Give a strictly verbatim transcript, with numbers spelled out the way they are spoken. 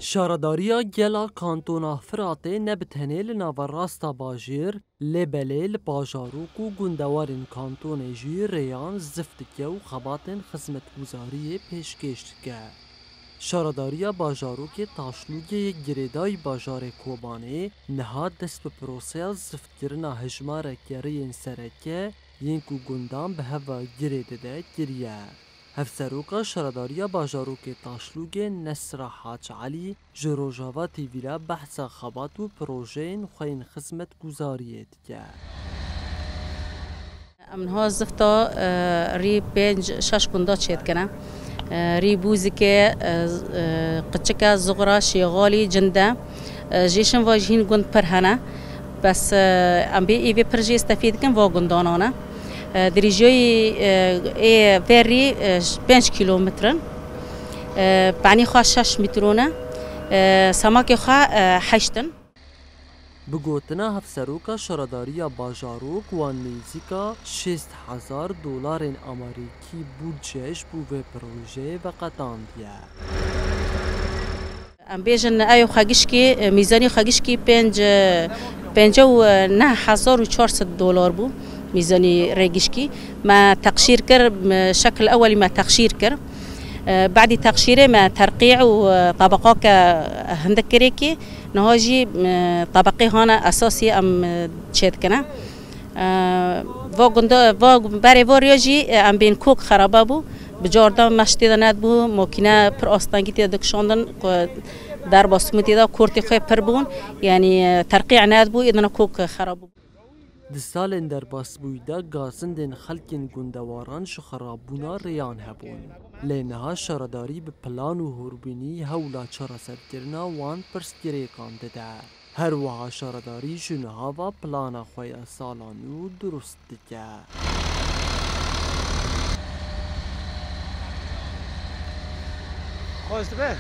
Şaredariya gel a Kantona Firatê ne bi tenê li naverasta bajêr, lê belê li bajarok û gundewarên kantonê jî rêyan zift dike û xebatên xizmetguzariyê pêşkêş dike. Şaredariya bajarokê Taşlûgê yê girêdayî bajarê Kobanê niha dest bi proseya ziftkirina hejmareke rêyên sereke yên ku gundan bi hev ve girê dide kiriye. Hevseroka Şaredariya Bajarokê Taşlûgê Nesra Hac Elî ji Rojava T V re behsa xebat û projeyên xwe yên xizmetguzariyê dike. Em niha zifta, e, rî pênc şeş gunda çêdikine. E, rî Bûzike, e, z-, e, Qiçike, Zuxra, Şêxalî, Cinde. E, jêşin va jî hîn gund pir hene. Bes, e, em bê êvê pir jê stefî dikin va gundanan e. E, dirêjiyê, e, ê vê rî, e, ş-, pênc kîlometr in. E, penî xwe şeş mîtron e. E, semakê xwe, e, heşt in. Bi gotina Hevseroka Şaredariya Bajarok, wan nêzîka şêst hezar dolarên Amerîkî budce ji bo vê projeyê veqetandiye. Em bêjin, ew xwe gişkî, mîzanî xwe gişkî pênc, pêncî û neh hezar û çar sed dolar bû, mîzanî rê gişkî. Me teqşîr kir, me şekil ewelî me teqşîr kir. Badî teqşîrê me terqî û tabaqake hindik kirê kî, niha jî tebeqê hane esasî em çêdikine. Va gunda, va berê va riya jî em bên kok xeraba bû. Bi cardan meş tê de nedibû, makîne pir astengî tê de dikişandin, ku derba simintê de kortê xwe pir bûn, yanî, e, terqî nedibû, êdina kok xerab bû. Di salên derbasbûyî de gazindên xelkên gundewaran ji xerabûna rêyan hebûn. Lê niha şaredarî bi plan û hûrbînî hewla çareserkirina wan pirsgirêkan dide. Her wiha şaredarî ji niha ve plana xwe ya sala nû durust dike. Xweş dibe.